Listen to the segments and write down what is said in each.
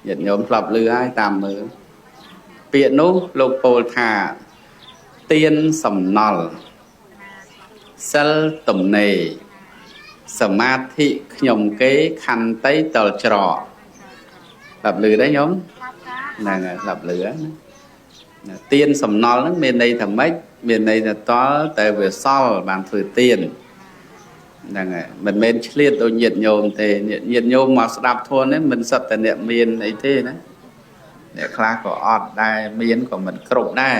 ញាតិញោមធ្លាប់ឮហើយតាមមើលពាក្យនោះលោកពោលថាទានសំណល់សិលទំនេរសមាធិខ្ញុំគេខន្តីតលច្រកស្ដាប់ឮទេញោមហ្នឹងហើយស្ដាប់ឮណាទានសំណល់ហ្នឹងមានន័យថាម៉េចមានន័យថាតលតែវាសល់បានធ្វើទានហ្នឹងហើយមិនមែនឆ្លៀតដូចញាតិញោមទេញាតិញោមមកស្ដាប់ធម៌នេះមិនសិតតែអ្នកមានអីទេណាអ្នកខ្លះក៏អត់ដែរមានក៏មិនគ្រប់ដែរ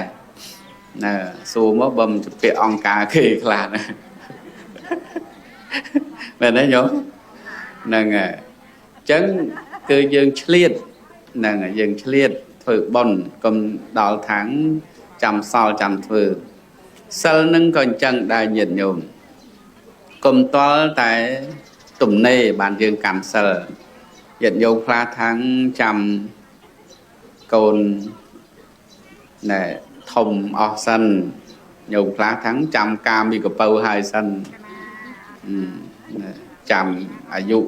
ណាសួរមកបើមិនជពាក់អង្គការគេខ្លះណាមែនទេញោមហ្នឹងហើយអញ្ចឹងគឺយើងឆ្លៀតហ្នឹងហើយយើងឆ្លៀតធ្វើបុណ្យកុំដល់ខាងចាំសល់ចាំធ្វើសិលនឹងក៏អញ្ចឹងដែរញាតិញោមកុំតល់តែទំនេរបានយើងកាន់សិលញាតិញោមខ្លះខាងចាំកូនណែធំអស់សិនញោមខ្លះខាងចាំកាមីកពៅហើយសិនចាំអាយុ60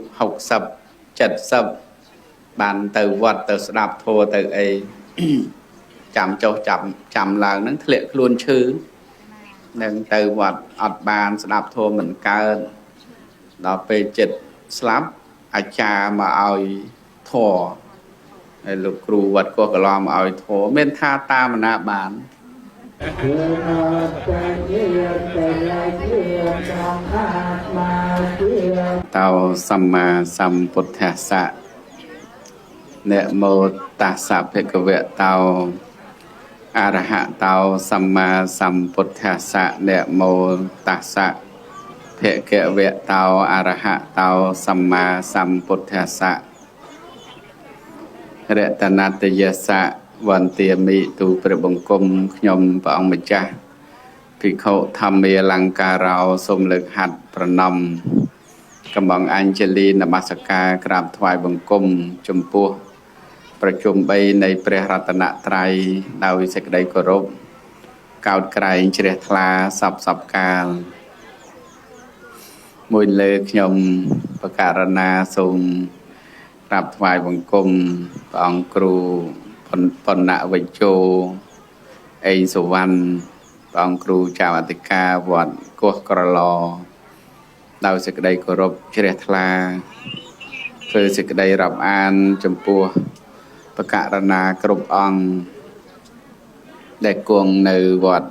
70បានទៅវត្តទៅស្ដាប់ធម៌ទៅអីចាំចុះចាំឡើងហ្នឹងធ្លាក់ខ្លួនឈឺនឹងទៅវត្តអត់បានស្ដាប់ធម៌មិនកើតដល់ពេលចិត្តស្លាប់អាចារ្យមកឲ្យធម៌ហើយលោកគ្រូវត្តកោះកឡំឲ្យធម៌មានថាតាមណាបានតោសម្មាសម្ពុទ្ធស្សៈនមោតស្សៈភិក្ខវៈតោអរហតោសម្មាសម្ពុទ្ធស្សៈនមោតស្សៈភិក្ខវៈតោអរហតោសម្មាសម្ពុទ្ធស្សៈរតនតយសៈវន្ទាមិទូព្រះបង្គំខ្ញុំព្រះអង្គម្ចាស់ភិក្ខុធម្មាលង្ការោសូមលើកហត្ថប្រណម្យកំបងអញ្ជលីនមស្ការក្រាបថ្វាយបង្គំចំពោះប្រជុំ3នៃព្រះរតនត្រ័យដោយសេចក្តីគោរពកោតក្រែងជ្រះថ្លាសពសពកាលមួយលើខ្ញុំបករណាសូមក្រាបថ្វាយបង្គំព្រះអង្គគ្រូបណ្ណវិជ្ជោអេងសុវណ្ណព្រះអង្គគ្រូចៅអធិការវត្តកោះក្រឡដោយសេចក្តីគោរពជ្រះថ្លាធ្វើសេចក្តីរាប់អានចំពោះបករណាគ្រប់អង្គដែលគង់នៅវត្ត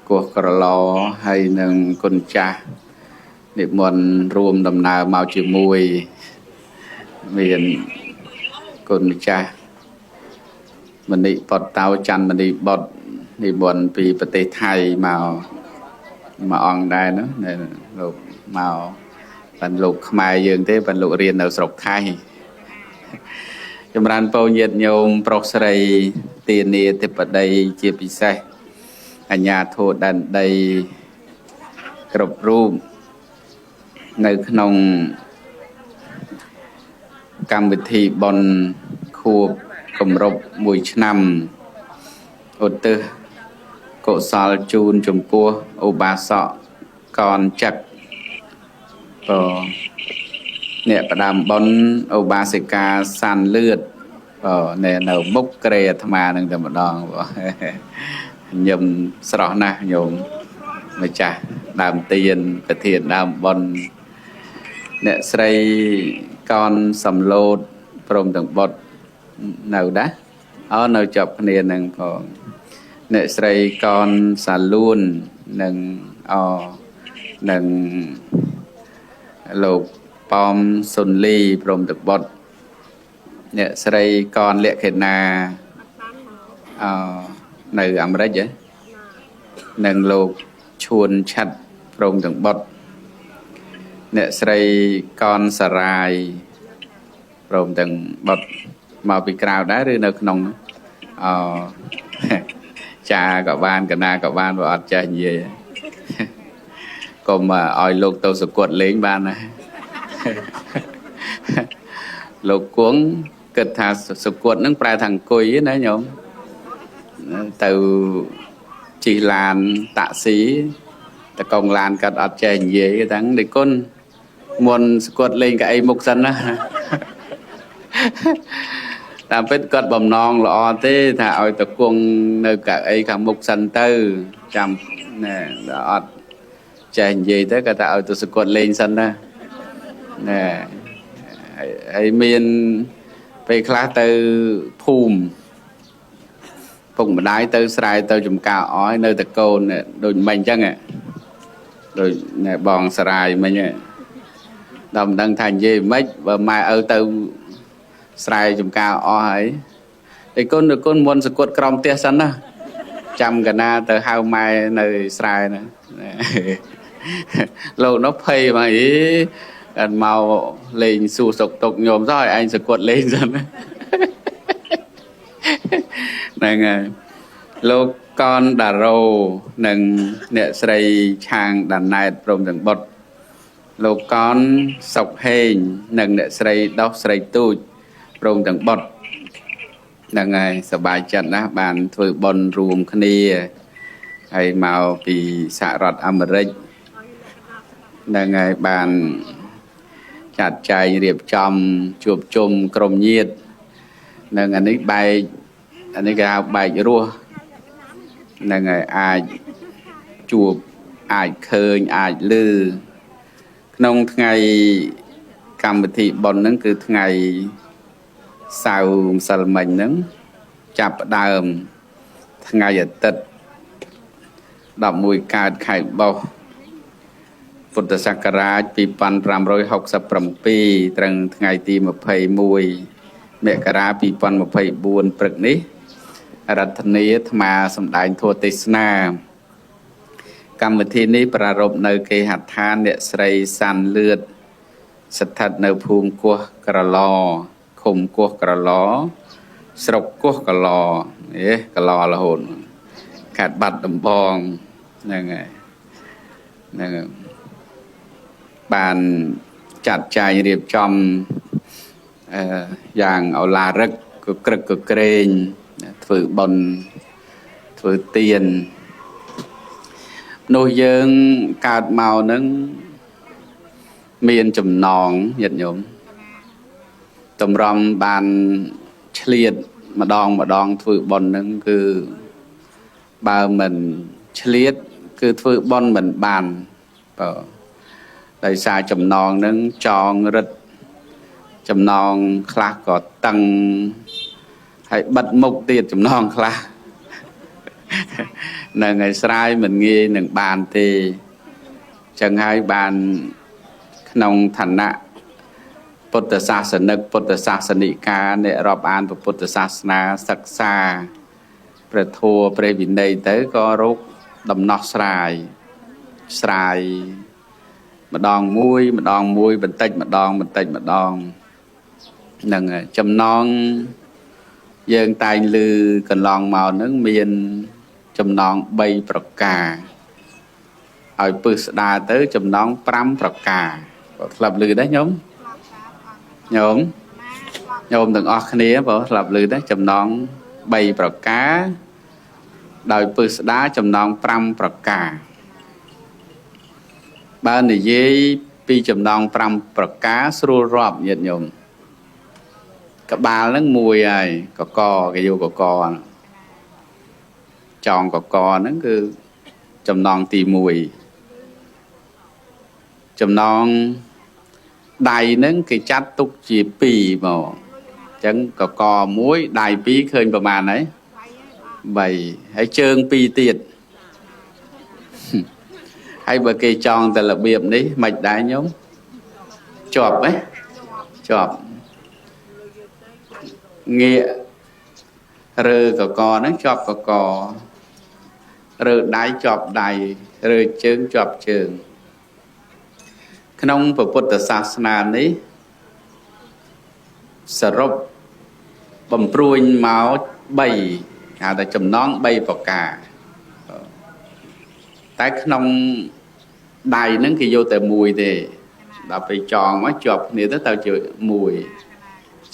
កោះក្រឡហើយនឹងគុណចាស់និមន្តរួមដំណើរមកជាមួយមានគុណម្ចាស់មនិបតតោច័ន្ទមនិបុត្រនិមន្តពីប្រទេសថៃមកមួយអង្គដែរនោះលោកមកបានលោកខ្មែរយើងទេបានលោករៀននៅស្រុកថៃចម្រើនពរញាតិញោមប្រុសស្រីទានាធិបតីជាពិសេសអញ្ញាធោដែនដីគ្រប់រូបនៅក្នុងកម្មវិធីបុណ្យខួបគម្រប់1ឆ្នាំឧទ្ទិសកុសលជូនចំពោះឧបាសកកនចឹកក៏អ្នកផ្ដើមបុណ្យឧបាសិកាសានលឿតបើនៅមុខក្រេអាត្មានឹងតែម្ដងបងញឹមស្រស់ណាស់ញោមម្ចាស់ដើមទៀនប្រធានដើមបុណ្យអ្នកស្រីកនសំឡូតព្រមទាំងបុត្រនៅដែរអនៅជាប់គ្នានឹងផងអ្នកស្រីកនសាលួននិងអនិងលោកប៉មសុនលីព្រមទាំងបុត្រអ្នកស្រីកនលក្ខិណាអនៅអាមេរិកហ៎និងលោកឈួនឆាត់ព្រមទាំងបុត្រអ្នកស្រីកនសារាយព្រមទាំងបុត្រមកពីក្រៅដែរឬនៅក្នុងអចាក៏បានកណាក៏បានបើអត់ចេះនិយាយកុំឲ្យលោកទៅសកត់លេងបានណាលោកគង់គិតថាសកត់នឹងប្រែថាអង្គុយណាញោមទៅជិះឡានតាក់ស៊ីតកងឡានគាត់អត់ចេះនិយាយតាំងនេះគុណមុនសកត់លេងកៅអីមុខសិនណា តាមពិតគាត់បំណងល្អទេថាឲ្យតគង់នៅកៅអីខាងមុខសិនទៅចាំណែអត់ចេះនិយាយទៅគាត់ថាឲ្យទៅសកត់លេងសិនណាណែហើយមានពេលខ្លះទៅភូមិពុកម្ដាយទៅស្រែទៅចំការអស់នៅតកូនដូចមិញអញ្ចឹងដូចណែបងសរាយមិញដល់មិនដឹងថានិយាយមិនបើម៉ែឪទៅស្រែចំការអស់ហើយឯគុណឯគុណមុនសកត់ក្រោមផ្ទះសិនណាចាំកណាទៅហៅម៉ែនៅស្រែណាលោកនោះភ័យមកអីគាត់មកលេងសួរសុខទុក្ខញោមសោះឲ្យឯងសកត់លេងសិនហ្នឹងហើយលោកកនដារ៉ូនិងអ្នកស្រីឆាងដាណែតព្រមទាំងបុត្រលោកកនសុកហេងនិងអ្នកស្រីដោះស្រីទូចព្រមទាំងបុត្រហ្នឹងហើយសប្បាយចិត្តណាស់បានធ្វើបុណ្យរួមគ្នាហើយមកពីសហរដ្ឋអាមេរិកហ្នឹងហើយបានចាត់ចែងរៀបចំជួបជុំក្រុមញាតិនឹងអានេះបែកអានេះគេហៅបែករស់ហ្នឹងហើយអាចជួបអាចឃើញអាចឮក្នុងថ្ងៃកម្មវិធីបុណ្យហ្នឹងគឺថ្ងៃសៅរ៍ម្សិលមិញហ្នឹងចាប់ផ្ដើមថ្ងៃអាទិត្យ11កើតខែបុស្សពុទ្ធសករាជ2567ត្រឹងថ្ងៃទី21មករា2024ព្រឹកនេះរដ្ឋនីអាត្មាសម្ដែងធម៌ទេសនាកម្មវិធីនេះប្រារព្ធនៅគេហដ្ឋានអ្នកស្រីសាន់លឿតស្ថិតនៅភូមិគោះក្រឡឃុំគោះក្រឡស្រុកគោះក្រឡអេក្រឡរហូតខេត្តបាត់ដំបងហ្នឹងហើយហ្នឹងបានចាត់ចែងរៀបចំយ៉ាងឱឡារិកក៏ក្រឹកក៏ក្រែងធ្វើបុណ្យធ្វើទាននោះយើងកើតមកនឹងមានចំណងញាតិញោមតម្រាំបានឆ្លៀតម្ដងម្ដងធ្វើបុណ្យនឹងគឺបើមិនឆ្លៀតគឺធ្វើបុណ្យមិនបានបើដោយសារចំណងនឹងចងរឹតចំណងខ្លះក៏តឹងហើយបិទមុខទៀតចំណងខ្លះនឹងឲ្យស្រាយមិនងាយនឹងបានទេចឹងហើយបានក្នុងឋានៈពុទ្ធសាសនិកពុទ្ធសាសនិកាអ្នករាប់អានពុទ្ធសាសនាសិក្សាព្រះធម៌ព្រះវិន័យទៅក៏រកដំណោះស្រាយស្រាយម្ដងមួយម្ដងមួយបន្តិចម្ដងបន្តិចម្ដងនឹងចំណងយើងតែងឮកន្លងមកនឹងមានចំណង3ប្រការឲ្យពឹសស្ដារទៅចំណង5ប្រការបើធ្លាប់ឮដែរញោមញោមញោមទាំងអស់គ្នាបើធ្លាប់ឮដែរចំណង3ប្រការដោយពឹសស្ដារចំណង5ប្រការបើនិយាយពីចំណង5ប្រការស្រួលរាប់ញាតិញោមក្បាលហ្នឹងមួយហើយកកគេយកកកចងកកហ្នឹងគឺចំណងទី1ចំណងដៃហ្នឹងគេចាត់ទុកជា2មកអញ្ចឹងកក1ដៃ2ឃើញប្រមាណហើយ3ហើយជើង2ទៀតហើយបើគេចងតែរបៀបនេះមិនដែរញោមជាប់ទេជាប់ងាករើកកហ្នឹងជាប់កករើដៃជាប់ដៃរើជើងជាប់ជើងក្នុងពុទ្ធសាសនានេះសរុបបំព្រួញមក3ហៅថាចំណង3ប្រការតែក្នុងដៃហ្នឹងគេយកតែមួយទេដល់ពេលចងមកជាប់គ្នាទៅទៅជាមួយ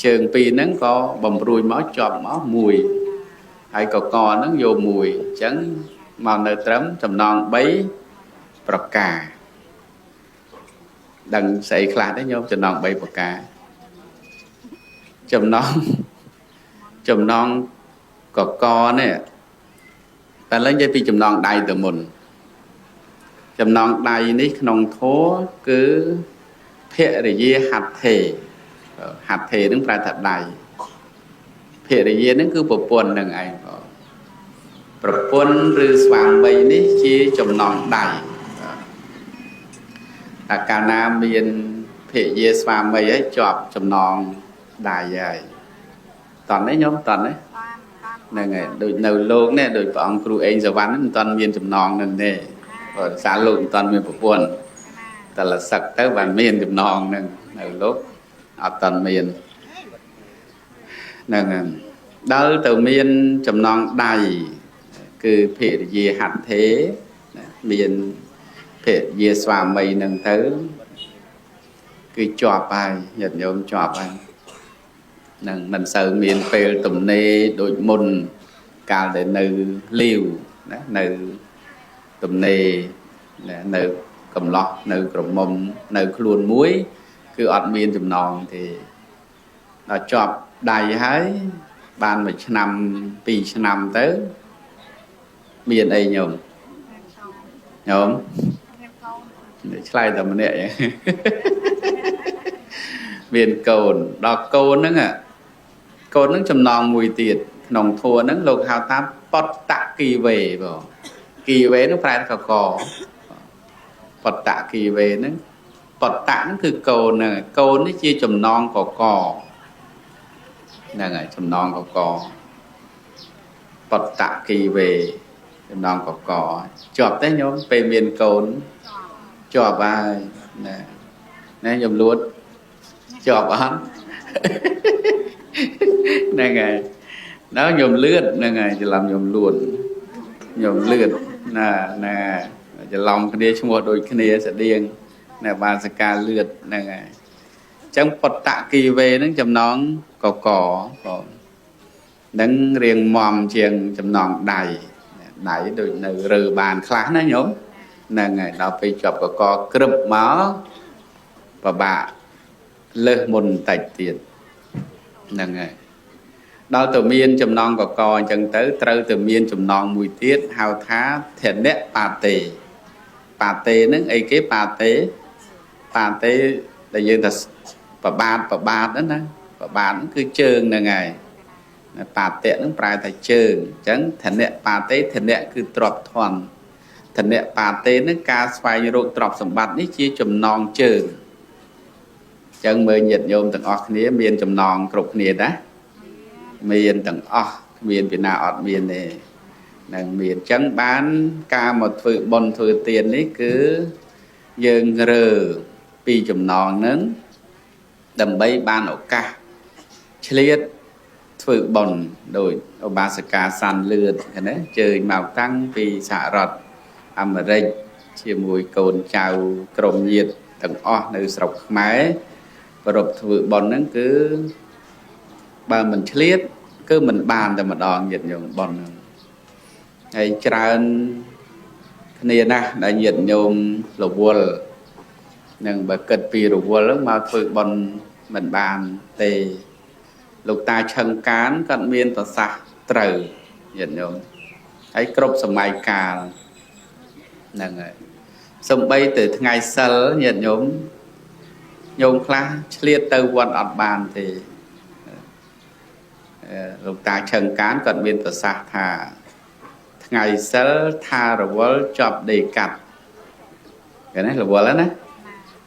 ជើងពីរហ្នឹងក៏បំព្រួញមកជាប់មកមួយហើយកកហ្នឹងយកមួយអញ្ចឹងមកនៅត្រឹមចំណង3ប្រការដឹងស្អីខ្លះទេញោមចំណង3ប្រការចំណង ចំណងកកនេះតែឡើងនិយាយពីចំណងដៃទៅមុនចំណងដៃនេះក្នុងធម៌គឺភរិយាហត្ថេហត្ថេនឹងប្រែថាដៃភរិយានឹងគឺប្រពន្ធនឹងឯងបងប្រពន្ធឬស្វាមីនេះជាចំណងដៃតែកាលណាមានភរិយាស្វាមីហើយជាប់ចំណងដៃហើយតន់នេះញោមតន់នេះហ្នឹងហើយដូចនៅលោកនេះដូចព្រះអង្គគ្រូអេងសវណ្ណមិនតន់មានចំណងនឹងទេព្រោះសារលោកមិនតន់មានប្រពន្ធតែលសឹកទៅបានមានចំណងនឹងនៅលោកអត់តន់មានហ្នឹងហើយដល់ទៅមានចំណងដៃគឺភរិយាហត្ថេមានភរិយាស្វាមីនឹងទៅគឺជាប់ហើយញាតិញោមជាប់ហើយនឹងមិនសូវមានពេលទំនេរដូចមុនកាលដែលនៅលាវណានៅទំនេរនៅកំឡោះនៅក្រមុំនៅខ្លួនមួយគឺអត់មានចំណងទេដល់ជាប់ដៃហើយបានមួយឆ្នាំពីរឆ្នាំទៅមានអីញោមញោមឆ្លើយតែម្នាក់មានកូនដល់កូនហ្នឹងកូនហ្នឹងចំណងមួយទៀតក្នុងធัวហ្នឹងលោកហៅថាបតគីវេបងគីវេហ្នឹងប្រែកកបតគីវេហ្នឹងបតហ្នឹងគឺកូនហ្នឹងកូននេះជាចំណងកកហ្នឹងហើយចំណងកកបតគីវេចំណងកកជាប់ទេញោមពេលមានកូនជាប់ហើយណាណាញោមលួតជាប់អត់ហ្នឹងហើយដល់ញោមលឿតហ្នឹងហើយច្រឡំញោមលួតញោមលឿតណាណាច្រឡំគ្នាឈ្មោះដូចគ្នាស្តៀងណាបានសកាលឿតហ្នឹងហើយអញ្ចឹងបតគីវេហ្នឹងចំណងកកបងនឹងរៀងមមជាងចំណងដៃដៃដូចនៅរើបានខ្លះណាញោមហ្នឹងហើយដល់ពេលជាប់កកក្រឹបមកពិបាកលើសមុនបន្តិចទៀតហ្នឹងហើយដល់ទៅមានចំណងកកអញ្ចឹងទៅត្រូវទៅមានចំណងមួយទៀតហៅថាធនៈបាតេបាតេហ្នឹងអីគេបាតេបាតេដែលយើងថាប្របាទប្របាទហ្នឹងណាប្របាទហ្នឹងគឺជើងហ្នឹងហើយបាតៈហ្នឹងប្រែថាជើងអញ្ចឹងធនៈបាតេធនៈគឺទ្រព្យធនធនៈបាតេហ្នឹងការស្វែងរកទ្រព្យសម្បត្តិនេះជាចំណងជើងអញ្ចឹងមើលញាតិញោមទាំងអស់គ្នាមានចំណងគ្រប់គ្នាណាមានទាំងអស់គ្មានពីណាអត់មានទេនឹងមានអញ្ចឹងបានការមកធ្វើបុណ្យធ្វើទាននេះគឺយើងរើពីចំណងហ្នឹងដើម្បីបានឱកាសឆ្លៀតធ្វើបុណ្យដោយឧបាសិកាសាន់លឿតណាជើញមកតាំងពីសហរដ្ឋអាមេរិកជាមួយកូនចៅក្រុមញាតិទាំងអស់នៅស្រុកខ្មែរប្រពធ្វើបុណ្យហ្នឹងគឺបើមិនឆ្លៀតគឺមិនបានតែម្ដងញាតិញោមបុណ្យហ្នឹងហើយច្រើនគ្នាណាស់ដែលញាតិញោមរវល់នឹងបើគិតពីរវល់ហ្នឹងមកធ្វើបុណ្យមិនបានទេលោកតាឆឹងកានគាត់មានប្រសាសន៍ត្រូវញាតិញោមហើយគ្រប់សម័យកាលហ្នឹងហើយសំបីទៅថ្ងៃសិលញាតិញោមញោមខ្លះឆ្លៀតទៅវត្តអត់បានទេលោកតាឆឹងកានគាត់មានប្រសាសន៍ថាថ្ងៃសិលថារវល់ជាប់ដេកាត់គេណារវល់ណា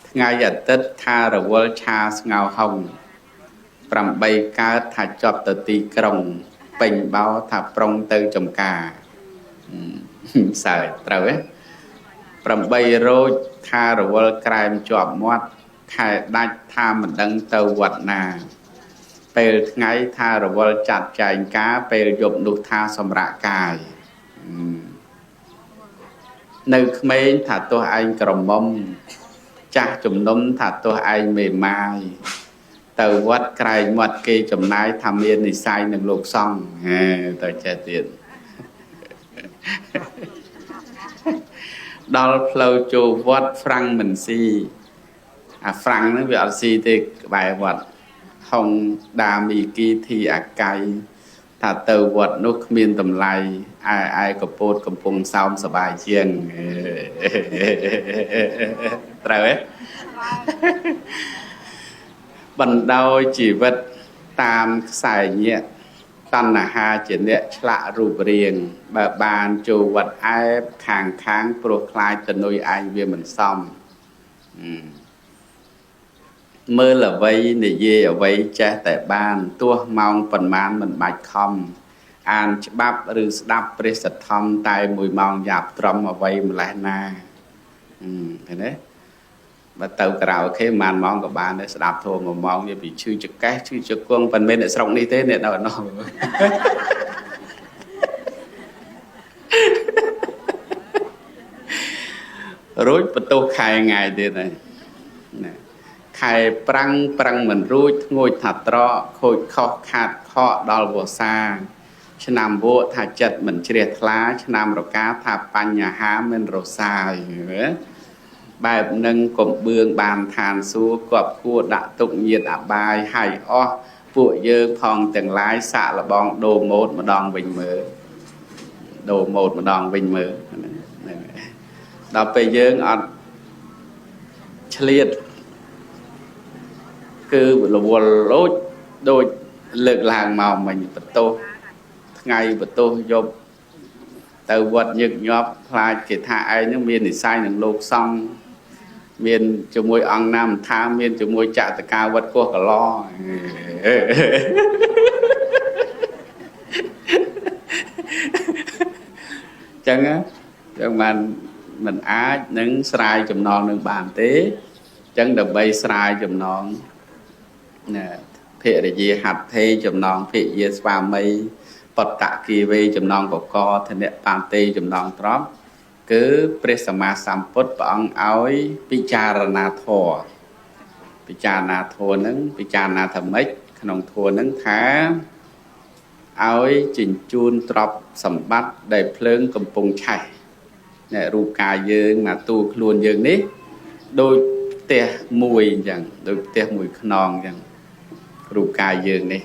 ថ្ងៃអាទិត្យថារវល់ឆាស្ងោហុង8កើតថាជាប់ទៅទីក្រុងពេញបោថាប្រុងទៅចំការសើចត្រូវទេ8រោចថារវល់ក្រែមជាប់មាត់ខែដាច់ថាមិនដឹងទៅវត្តណាពេលថ្ងៃថារវល់ចាត់ចែងការពេលយប់នោះថាសម្រាកកាយនៅក្មេងថាទោះឯងក្រមុំចាស់ជំនុំថាទោះឯងមេម៉ាយទៅវត្តក្រែងមាត់គេចំណាយថាមាននិស័យនឹងលោកសង្ឃហេទៅចេះទៀតដល់ផ្លូវចូលវត្តហ្វ្រាំងមិនស៊ីអាហ្វ្រាំងហ្នឹងវាអត់ស៊ីទេក្បែរវត្តហុងដាមីគីធីអាកៃ ថាទៅវត្តនោះគ្មានតម្លៃឯឯកពតកំពង់សោមសบายជាងត្រូវទេបណ្ដោយជីវិតតាមខ្សែញាក់តណ្ហាជាអ្នកឆ្លាក់រូបរាងបើបានចូលវត្តអែបខាងខាងព្រោះខ្លាចតនុយឯងវាមិនសមមើលអ្វីនិយាយអ្វីចេះតែបានទោះម៉ោងប៉ុន្មានមិនបាច់ខំអានច្បាប់ឬស្ដាប់ព្រះសទ្ធំតែមួយម៉ោងយ៉ាប់ត្រឹមអ្វីម្លេះណាឃើញទេបើទៅក្រៅអូខេប្រហែលម៉ោងក៏បានដែរស្ដាប់ធម៌មួយម៉ោងវាពីឈឺចកេះឈឺជង្គង់មិនមែនអ្នកស្រុកនេះទេអ្នកនៅឯនោះរួចបន្ទោសខែថ្ងៃទៀតហើយណាខែប្រាំងប្រាំងមិនរួចធ្ងួចថាត្រកខូចខុសខាតខកដល់វស្សាឆ្នាំវក់ថាចិត្តមិនជ្រះថ្លាឆ្នាំរកាថាបញ្ហាមិនរសាយបែបនឹងកំបឿងបានឋានសួគ៌គប់គួរដាក់ទុកញាតអបាយហើយអស់ពួកយើងផងទាំងឡាយសាក់លបងដូរម៉ូតម្ដងវិញមើលដូរម៉ូតម្ដងវិញមើលដល់ពេលយើងអត់ឆ្លៀតគឺរវល់លោចដូចលើកឡើងមកមិញបន្ទោសថ្ងៃបន្ទោសយប់ទៅវត្តញឹកញាប់ខ្លាចគេថាឯងនឹងមាននិស័យនឹងលោកសង្ឃមានជាមួយអង្គណាមថាមានជាមួយចតកាវត្តកោះកឡចឹងចឹងបានមិនអាចនឹងស្រាយចំណងនឹងបានទេចឹងដើម្បីស្រាយចំណងណាភរិយាហត្ថេចំណងភរិយាស្វាមីបតគីវេចំណងកកធនៈបានទេចំណងទ្រព្យគឺព្រះសម្មាសម្ពុទ្ធព្រះអង្គឲ្យពិចារណាធម៌ពិចារណាធម៌ហ្នឹងពិចារណាថាម៉េចក្នុងធម៌ហ្នឹងថាឲ្យជញ្ជូនទ្រព្យសម្បត្តិដែលភ្លើងកំពុងឆេះអ្នករូបកាយយើងមកទូខ្លួនយើងនេះដូចផ្ទះមួយអញ្ចឹងដូចផ្ទះមួយខ្នងអញ្ចឹងរូបកាយយើងនេះ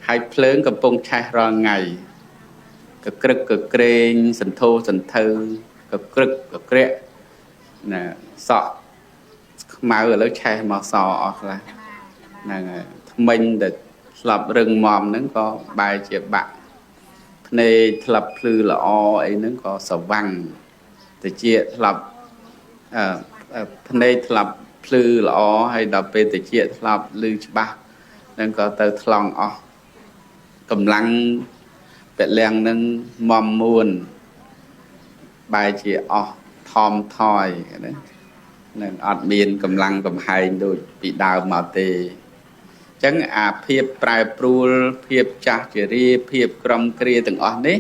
ហើយភ្លើងកំពុងឆេះរាល់ថ្ងៃកក្រឹកកក្រែងសន្ធោសន្ធៅកក្រឹកកក្រាក់ណាសក់ខ្មៅឥឡូវឆេះមកសអស់ខ្លះហ្នឹងហើយថ្មិញដែលស្លាប់រឹងមាំហ្នឹងក៏បែរជាបាក់ភ្នែកធ្លាប់ភ្លឺល្អអីហ្នឹងក៏ស្វាំងតិចធ្លាប់ភ្នែកធ្លាប់ភ្លឺល្អហើយដល់ពេលតិចធ្លាប់ឮច្បាស់ហ្នឹងក៏ទៅថ្លង់អស់កម្លាំងពលៀងនឹងមមមួនបែរជាអស់ថមថយណានឹងអត់មានកម្លាំងកំហែងដូចពីដើមមកទេអញ្ចឹងអាភាពប្រែប្រួលភាពចាស់ជរាភាពក្រំគ្រាទាំងអស់នេះ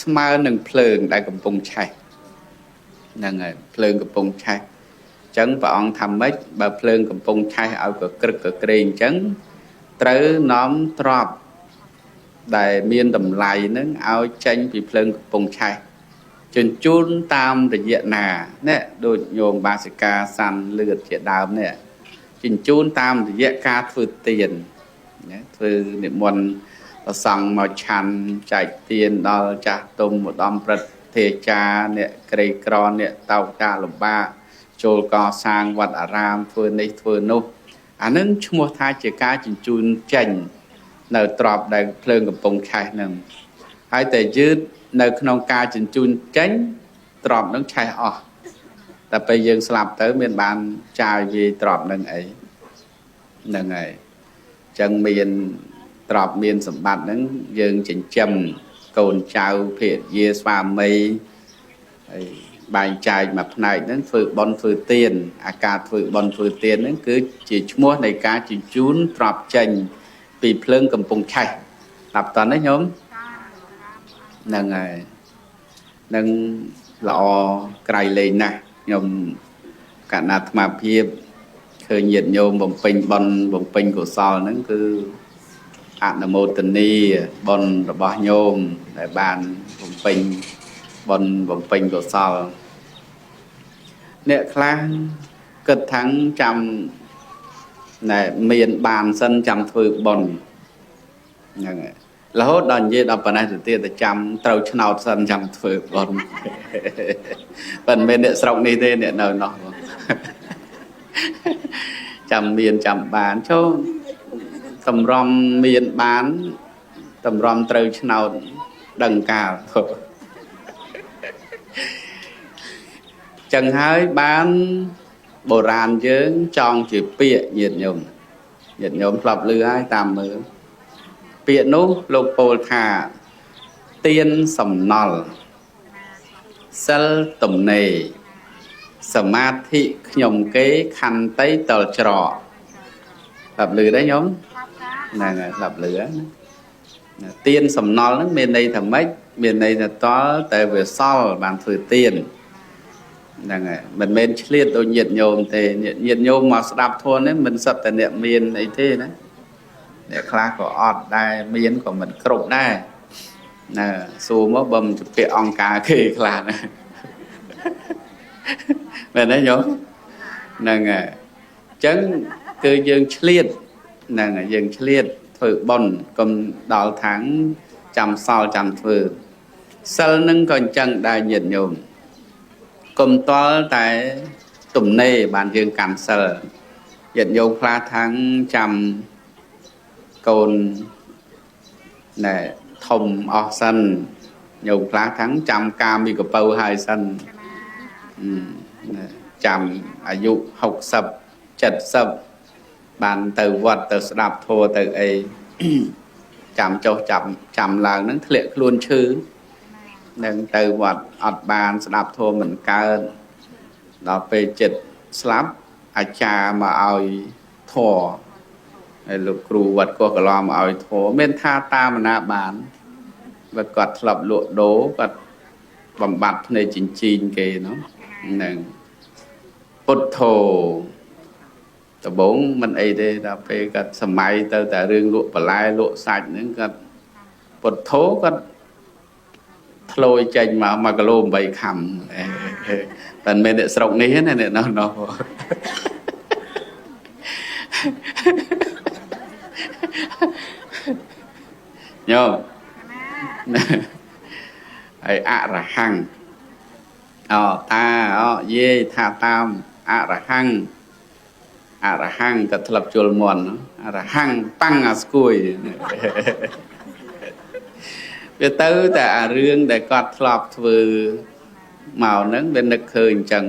ស្មើនឹងភ្លើងដែលកំពុងឆេះហ្នឹងហើយភ្លើងកំពុងឆេះអញ្ចឹងព្រះអង្គថាម៉េចបើភ្លើងកំពុងឆេះឲ្យកក្រឹកកក្រែងអញ្ចឹងត្រូវនាំទ្រព្យដែលមានតម្លៃនឹងឲ្យចេញពីភ្លើងកំពុងឆេះជញ្ជូនតាមរយៈណានេះដូចញោមបាសិកាសាន់លឿតជាដើមនេះជញ្ជូនតាមរយៈការធ្វើទានណាធ្វើនិមន្តប្រសង់មកឆាន់ចែកទានដល់ចាស់ទុំឧត្តមព្រឹទ្ធាចារ្យអ្នកក្រីក្រអ្នកតោកតាលំបាកចូលកសាងវត្តអារាមធ្វើនេះធ្វើនោះអានឹងឈ្មោះថាជាការជញ្ជូនចេញនៅទ្របដែលភ្លើងកំពុងឆេះនឹងហើយតែយឺតនៅក្នុងការជញ្ជូនចេញទ្របនឹងឆេះអស់តែពេលយើងស្លាប់ទៅមានបានចាយវាយទ្របនឹងអីហ្នឹងហើយអញ្ចឹងមានទ្របមានសម្បត្តិហ្នឹងយើងចិញ្ចឹមកូនចៅភរិយាស្វាមីហើយបែងចែកមួយផ្នែកហ្នឹងធ្វើបុណ្យធ្វើទានអាការធ្វើបុណ្យធ្វើទានហ្នឹងគឺជាឈ្មោះនៃការជញ្ជូនទ្របចេញពីភ្លើងកំពុងឆេះស្ដាប់តនេះញោមហ្នឹងហើយនឹងល្អក្រៃលែងណាស់ខ្ញុំកណ្ណាអាត្មាភាពឃើញញាតិញោមបំពេញបុណ្យបំពេញកុសលហ្នឹងគឺអនុមោទនីបុណ្យរបស់ញោមដែលបានបំពេញបុណ្យបំពេញកុសលអ្នកខ្លះគិតថាចាំណែមានបានសិនចាំធ្វើបុណ្យហ្នឹងហើយ រហូតដល់និយាយដល់ប៉ុណ្ណេះទៅទៀតតែចាំត្រូវឆ្នោតសិនចាំធ្វើបុណ្យប៉ុន្តែមិនមែនអ្នកស្រុកនេះទេអ្នកនៅនោះចាំមានចាំបានចូលតម្រាំមានបានតម្រាំត្រូវឆ្នោតដឹងកាលចឹងហើយបានបុរាណយើងចង់ជាពាក្យញាតិញោមញាតិញោមធ្លាប់ឮហើយតាមមើលពាក្យនោះលោកពោលថាទានសំណល់សិលទំនេរសមាធិខ្ញុំគេខន្តីតលច្រកធ្លាប់ឮទេញោមហ្នឹងហើយធ្លាប់ឮណាទានសំណល់ហ្នឹងមានន័យថាម៉េចមានន័យថាតលតែវាសល់បានធ្វើទានហ្នឹងហើយមិនមែនឆ្លៀតដូចញាតិញោមទេញាតិញោមមកស្ដាប់ធម៌នេះមិនសុទ្ធតែអ្នកមានអីទេណាអ្នកខ្លះក៏អត់ដែរមានក៏មិនគ្រប់ដែរណាសួរមកបើមិនជពាក់អង្គការគេខ្លះណាមែនទេញោមហ្នឹងហើយអញ្ចឹងគឺយើងឆ្លៀតហ្នឹងហើយយើងឆ្លៀតធ្វើបុណ្យកុំដល់ខាងចាំសល់ចាំធ្វើសិលនឹងក៏អញ្ចឹងដែរញាតិញោមកុំតល់តែទំនេរបានយើងកាន់សិលញាតិញោមខ្លះខាងចាំកូនណែធំអស់សិនញោមខ្លះខាងចាំកាមីកពៅហើយសិនចាំអាយុ60 70បានទៅវត្តទៅស្ដាប់ធម៌ទៅអីចាំចុះចាំឡើងហ្នឹងធ្លាក់ខ្លួនឈឺនឹងទៅវត្តអត់បានស្ដាប់ធម៌មិនកើតដល់ពេលចិត្តស្លាប់អាចារ្យមកឲ្យធម៌ហើយលោកគ្រូវត្តកោះកឡំឲ្យធម៌មានថាតាមណាបានបើគាត់ធ្លាប់លក់ដូរគាត់បំបត្តិភ្នែកចិញ្ចីងគេនោះហ្នឹងពុទ្ធោដំបូងមិនអីទេដល់ពេលគាត់សម័យទៅតែរឿងលក់បន្លែលក់សាច់ហ្នឹងគាត់ពុទ្ធោគាត់ធ្លោយចេញមក1គីឡូ8ខាំតែមិនមែនអ្នកស្រុកនេះណាអ្នកនោះនោះញោមហើយអរហង្គអតាអយាយថាតាមអរហង្គអរហង្គក៏ធ្លាប់ជុលមន់អរហង្គប៉ាំងអាស្គួយវាទៅតែអារឿងដែលគាត់ធ្លាប់ធ្វើមកហ្នឹងវានឹកឃើញអញ្ចឹង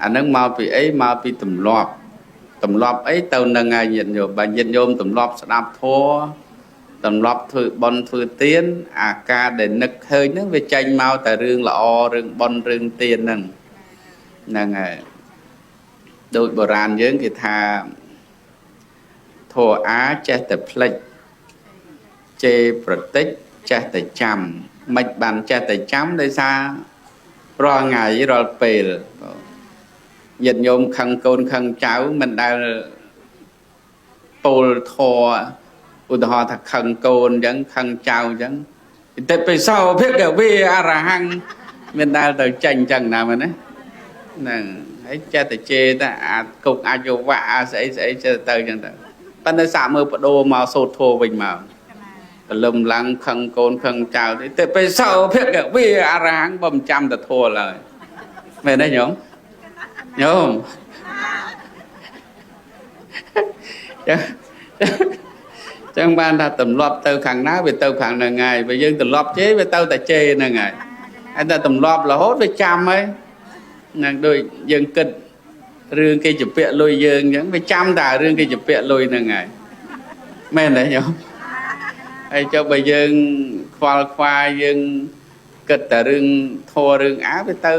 អាហ្នឹងមកពីអីមកពីទម្លាប់ទម្លាប់អីទៅនឹងហើយញាតិញោមបើញាតិញោមទម្លាប់ស្ដាប់ធម៌ទម្លាប់ធ្វើបុណ្យធ្វើទានអាការដែលនឹកឃើញហ្នឹងវាចេញមកតែរឿងល្អរឿងបុណ្យរឿងទានហ្នឹងហ្នឹងហើយដូចបុរាណយើងគេថាធម៌អាចេះតែផ្លិចជេរប្រតិចចេះតែចាំមិនបានចេះតែចាំដោយសាររាល់ថ្ងៃរាល់ពេលញាតិញោមខឹងកូនខឹងចៅមិនដែលពោលធម៌ឧទាហរណ៍ថាខឹងកូនអញ្ចឹងខឹងចៅអញ្ចឹងតែបិសោភិក្ខវេអរហង្គមិនដែលទៅចេញអញ្ចឹងណាមែនទេហ្នឹងហើយចេះតែជេរតែអាគុកអាយុវៈអាស្អីស្អីចេះទៅអញ្ចឹងទៅប៉ុន្តែសាកមើលបដូរមកសូត្រធម៌វិញមកព្រលឹមឡើងខឹងកូនខឹងចៅទេបិសោភិក្ខវេអរហង្គបើមិនចាំតែធម៌ឡើយមែនទេញោមញោមចឹងបានថាទម្លាប់ទៅខាងណាវាទៅខាងហ្នឹងហើយបើយើងទម្លាប់ជេរវាទៅតែជេរហ្នឹងហើយហើយតែទម្លាប់រហូតវាចាំហើយហ្នឹងដូចយើងគិតរឿងគេជពាក់លុយយើងអញ្ចឹងវាចាំតែរឿងគេជពាក់លុយហ្នឹងហើយមែនទេញោមហើយចុះបើយើងខ្វល់ខ្វាយយើងគិតតែរឿងធម៌រឿងអាវាទៅ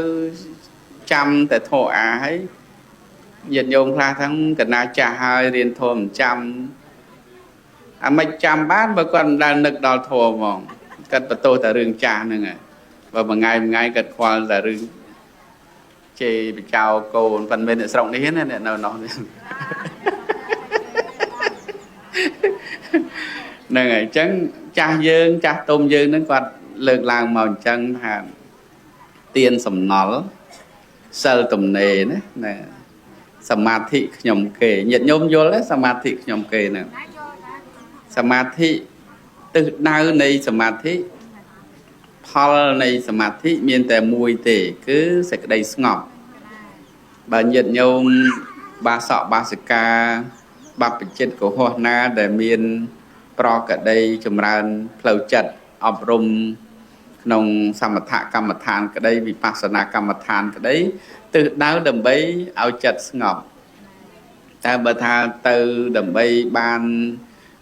ចាំតែធម៌អាហើយញាតិញោមខ្លះทั้งកណាចាស់ហើយរៀនធម៌មិនចាំអាមិនចាំបានបើគាត់មិនដែលនឹកដល់ធម៌ហ្មងគាត់បន្ទោសតែរឿងចាស់ហ្នឹងហើយបើមួយថ្ងៃមួយថ្ងៃគាត់ខ្វល់តែរឿងជេរបចោកូនប៉ុន្តែអ្នកស្រុកនេះណាអ្នកនៅនោះហ្នឹងហើយអញ្ចឹងចាស់យើងចាស់ទុំយើងហ្នឹងគាត់លើកឡើងមកអញ្ចឹងថាទានសំណល់សិលទំនេរណាណាសមាធិខ្ញុំគេញាតិញោមយល់ទេសមាធិខ្ញុំគេហ្នឹងសមាធិ ទិសដៅនៃសមាធិផលនៃសមាធិមានតែមួយទេគឺសេចក្តីស្ងប់បើញាតិញោមបាសកបាសិកាបព្វជិតកុហកណាដែលមានប្រកដីចម្រើនផ្លូវចិត្តអប់រំក្នុងសមថកម្មដ្ឋានក្តីវិបស្សនាកម្មដ្ឋានក្តីទិសដៅដើម្បីឲ្យចិត្តស្ងប់តែបើថាទៅដើម្បីបាន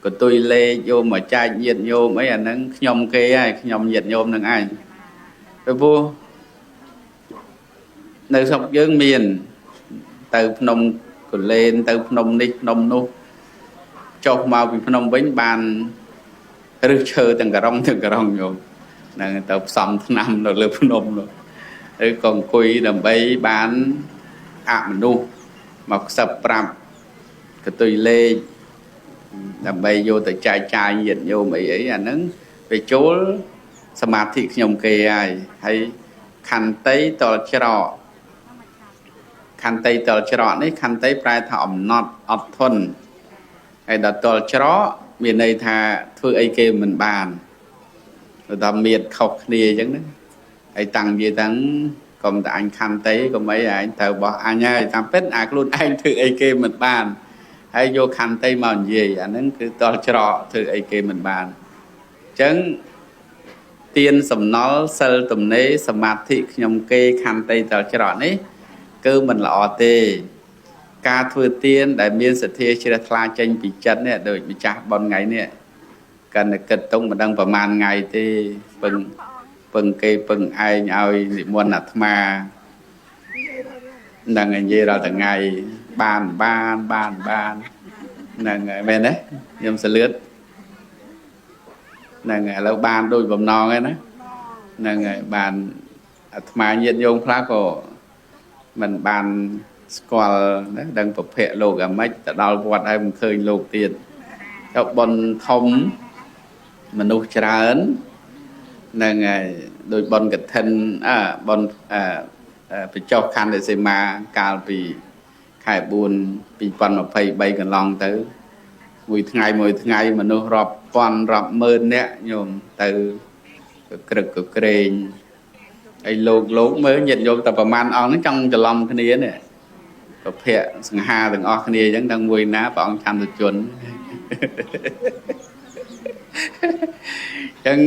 កន្ទុយលេខយកមកចែកញាតិញោមអីអាហ្នឹងខ្ញុំគេហើយខ្ញុំញាតិញោមនឹងឯងពីព្រោះនៅស្រុកយើងមានទៅភ្នំកលែនទៅភ្នំនេះភ្នំនោះចុះមកពីភ្នំវិញបានរឹសឈើទាំងក្រុងទាំងក្រុងញោមហ្នឹងទៅផ្សំថ្នាំនៅលើភ្នំនោះឬក៏អង្គុយដើម្បីបានអមនុស្សមកខ្សឹបប្រាប់កន្ទុយលេខដើម្បីយកទៅចែកចាយញាតិញោមអីអីអាហ្នឹងវាចូលសមាធិខ្ញុំគេហើយហើយខន្តីតលច្រកខន្តីតលច្រកនេះខន្តីប្រែថាអំណត់អត់ធន់ហើយដល់តលច្រកមានន័យថាធ្វើអីគេមិនបានទៅដល់មៀតខុសគ្នាអញ្ចឹងណាហើយតាំងនិយាយតាំងកុំតែអញខន្តីកុំអីឯងត្រូវបោះអញហើយតាមពិតអាខ្លួនឯងធ្វើអីគេមិនបានហើយយកខន្តីមកនិយាយអាហ្នឹងគឺតលច្រកធ្វើអីគេមិនបានអញ្ចឹងទានសំណល់សិលទំនេរសមាធិខ្ញុំគេខន្តីតលច្រកនេះគឺមិនល្អទេការធ្វើទានដែលមានសទ្ធាជ្រះថ្លាចេញពីចិត្តនេះដូចម្ចាស់បុណ្យថ្ងៃនេះកាន់តែគិតតុងមិនដឹងប្រហែលថ្ងៃទេពឹងពឹងគេពឹងឯងឲ្យនិមន្តអាត្មានឹងនិយាយរាល់ថ្ងៃបានបានបានបានហ្នឹងហើយមែនទេខ្ញុំសលឿតហ្នឹងហើយឥឡូវបានដូចបំណងហើយណាហ្នឹងហើយបានអាត្មាញាតិញោមខ្លះក៏មិនបានស្គាល់ណាដឹងប្រភពលោកអាម៉េចទៅដល់វត្តហើយមិនឃើញលោកទៀតទៅបុណ្យធំមនុស្សច្រើនហ្នឹងហើយដោយបុណ្យកឋិនបុណ្យបញ្ចុះខណ្ឌសីមាកាលពីខែ4 2023កន្លងទៅមួយថ្ងៃមួយថ្ងៃមនុស្សរាប់ពាន់រាប់ម៉ឺននាក់ញោមទៅក្រឹកក្រែងហើយលោកមើលញាតិញោមតែប្រមាណអង្គហ្នឹងចង់ច្រឡំគ្នានេះប្រភពសង្ហាទាំងអស់គ្នាអញ្ចឹងទាំងមួយណាព្រះអង្គចន្ទជនអញ្ចឹង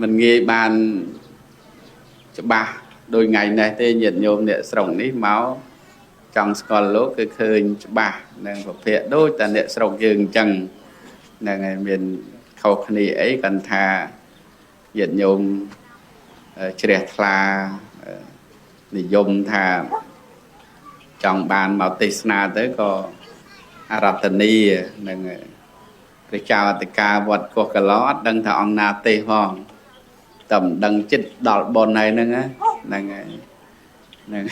មិនងាយបានច្បាស់ដោយថ្ងៃនេះទេញាតិញោមអ្នកស្រុកនេះមកចង់ស្គាល់លោកគឺឃើញច្បាស់នឹងប្រភពដូចតែអ្នកស្រុកយើងអញ្ចឹងហ្នឹងហើយមានខុសគ្នាអីគាត់ថាញាតិញោមជ្រះថ្លានិយមថាចង់បានមកទេសនាទៅក៏អរតនីនឹងព្រះចៅអធិការវត្តកោះកឡអត់ដឹងថាអង្គណាទេសផងតែមិនដឹងចិត្តដល់បុណ្យហើយហ្នឹងហ្នឹងហើយហ្នឹង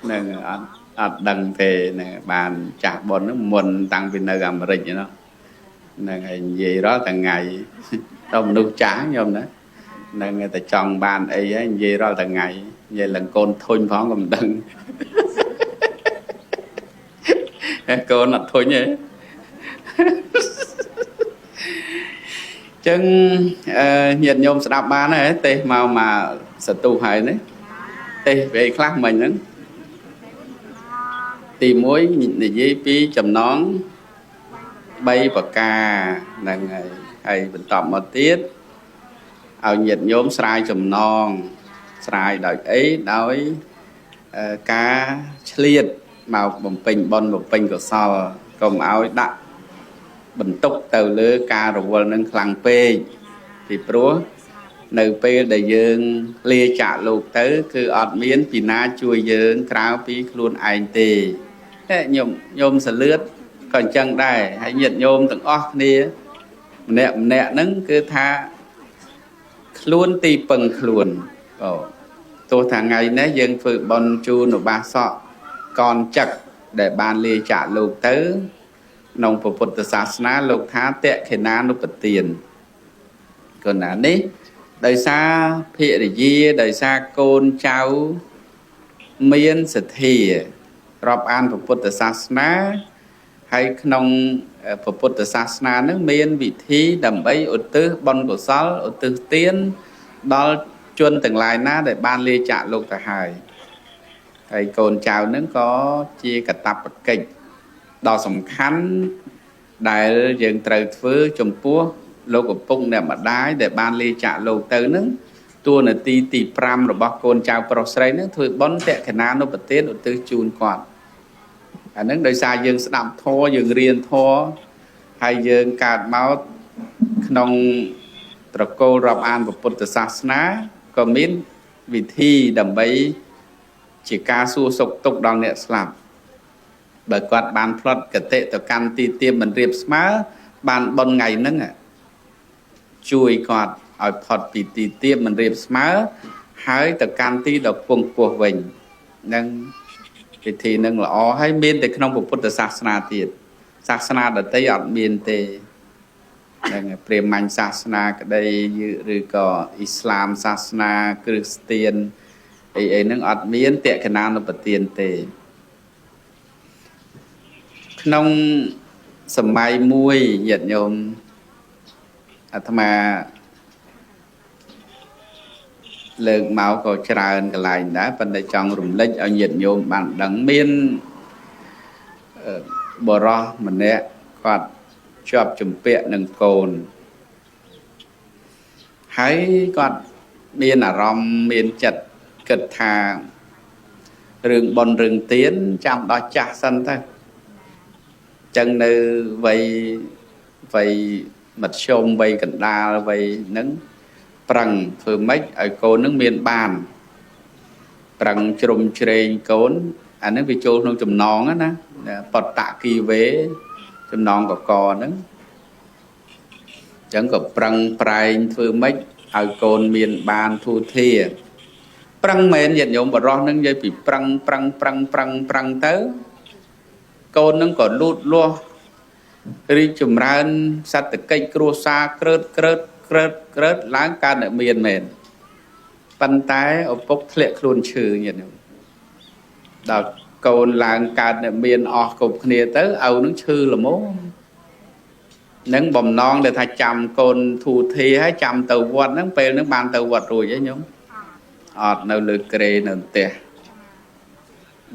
ហ្នឹងអត់ដឹងទេហ្នឹងបានចាស់បុណ្យហ្នឹងមុនតាំងពីនៅអាមេរិកណោះហ្នឹងហើយនិយាយរាល់ថ្ងៃដល់មនុស្សចាស់ញោមណាហ្នឹងតែចង់បានអីហើយនិយាយរាល់ថ្ងៃនិយាយឡើងកូនធុញផងក៏មិនដឹងកូនអត់ធុញទេចឹងញាតិញោមស្ដាប់បានហើយទេសមកមកសន្ទុះហើយនេះទេសវាខ្លះមិញហ្នឹងទី1និយាយពីចំណង3ប្រការហ្នឹងហើយហើយបន្តមកទៀតឲ្យញាតិញោមស្រាយចំណងស្រាយដោយអីដោយការឆ្លៀតមកបំពេញបុណ្យបំពេញកុសលកុំឲ្យដាក់បន្ទុកទៅលើការរវល់នឹងខ្លាំងពេកពីព្រោះនៅពេលដែលយើងលាចាកលោកទៅគឺអត់មានពីណាជួយយើងក្រៅពីខ្លួនឯងទេតែញោមសលឿតក៏អញ្ចឹងដែរហើយញាតិញោមទាំងអស់គ្នាម្នាក់ម្នាក់ហ្នឹងគឺថាខ្លួនទីពឹងខ្លួនអូទោះថាថ្ងៃនេះយើងធ្វើបុណ្យជូនឧបាសកកនចឹកដែលបានលាចាកលោកទៅក្នុងពុទ្ធសាសនាលោកថាតេខេណានុបទានកណានេះដោយសារភរិយាដោយសារកូនចៅមានសទ្ធារាប់អានពុទ្ធសាសនា ហើយក្នុងព្រះពុទ្ធសាសនានឹងមានវិធីដើម្បីឧទ្ទិសបុណ្យកុសលឧទ្ទិសទានដល់ជនទាំងឡាយណាដែលបានលាចាកលោកទៅហើយហើយកូនចៅនឹងក៏ជាកាតព្វកិច្ចដ៏សំខាន់ដែលយើងត្រូវធ្វើចំពោះលោកឪពុកអ្នកម្ដាយដែលបានលាចាកលោកទៅនឹងតួនាទីទី5របស់កូនចៅប្រុសស្រីនឹងធ្វើបុណ្យតក្កណានុប្រទានឧទ្ទិសជូនគាត់អានឹងដោយសារយើងស្ដាប់ធម៌យើងរៀនធម៌ហើយយើងកើតមកក្នុងត្រកូលរាប់អានពុទ្ធសាសនាក៏មានវិធីដើម្បីជាការសួរសុខទុក្ខដល់អ្នកស្លាប់បើគាត់បានផ្លត់កតិទៅកាន់ទីទាបមិនរៀបស្មើបានបុណ្យថ្ងៃហ្នឹងជួយគាត់ឲ្យផុតពីទីទាបមិនរៀបស្មើហើយទៅកាន់ទីដ៏ខ្ពង់ខ្ពស់វិញនឹងពិធីនឹងល្អហើយមានតែក្នុងពុទ្ធសាសនាទៀតសាសនាដទៃអត់មានទេនឹងព្រាហ្មញ្ញសាសនាក្តីឬក៏អ៊ីស្លាមសាសនាគ្រីស្ទៀនអីអីហ្នឹងអត់មានតក្កណានុប្រទានទេក្នុងសម័យមួយញាតិញោមអាត្មាលើកមកក៏ច្រើនកន្លែងដែរប៉ុន្តែចង់រំលេចឲ្យញាតិញោមបានដឹងមានបុរសម្នាក់គាត់ជាប់ជំពាក់នឹងកូនហើយគាត់មានអារម្មណ៍មានចិត្តគិតថារឿងបុណ្យរឿងទានចាំដល់ចាស់សិនទៅចឹងនៅវ័យមធ្យមវ័យកណ្ដាលវ័យហ្នឹងប្រឹងធ្វើម៉េចឲ្យកូននឹងមានបានប្រឹងជ្រុំជ្រែងកូនអាហ្នឹងវាចូលក្នុងចំណងណាបតគីវេចំណងកកហ្នឹងចឹងក៏ប្រឹងប្រែងធ្វើម៉េចឲ្យកូនមានបានធូធាប្រឹងមែនញាតិញោមបរោះហ្នឹងនិយាយពីប្រឹងប្រឹងប្រឹងប្រឹងប្រឹងទៅកូនហ្នឹងក៏លូតលាស់រីកចម្រើនសត្វកិច្ចគ្រួសារក្រើតក្រើតក្រើតក្រើតឡើងកើតអ្នកមានមែនប៉ុន្តែឪពុកធ្លាក់ខ្លួនឈឺញាតិញោមដល់កូនឡើងកើតអ្នកមានអស់គ្រប់គ្នាទៅឪនឹងឈឺល្មមនឹងបំណងដែលថាចាំកូនធូធាហើយចាំទៅវត្តហ្នឹងពេលហ្នឹងបានទៅវត្តរួចហ៎ញោមអត់នៅលើគ្រែនៅផ្ទះ